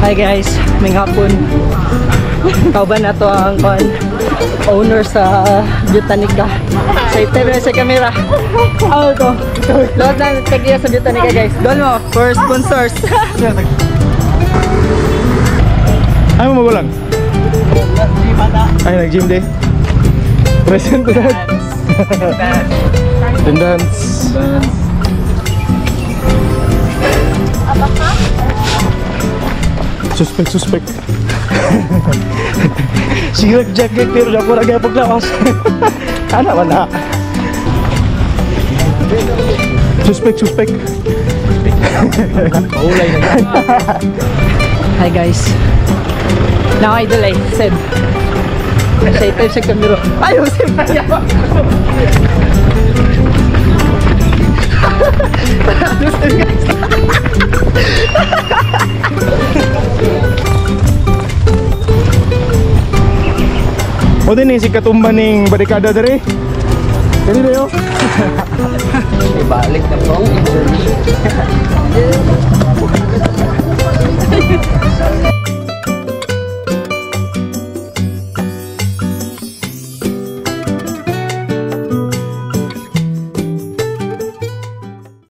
Hi guys, may hapon. Kauban na to ang kon owner sa Botanica. Sa ito sa camera. Oh, to. Lahat na tag-iya sa Botanica, guys. Doon mo for sponsors. Ay mo magulang? Ay, nag-gym day. Present to that. Attendance. Suspect, suspect. Sige, jacket pero ako na gaya paglawas. Ana man na. Suspect, suspect. Mahulay na. Hi guys. Now idol ay Seb. Sa ito sa camera. Ay, Seb. O din eh, si katumba ning barikada dere. Dali dayo. Ibalik na po ang injury.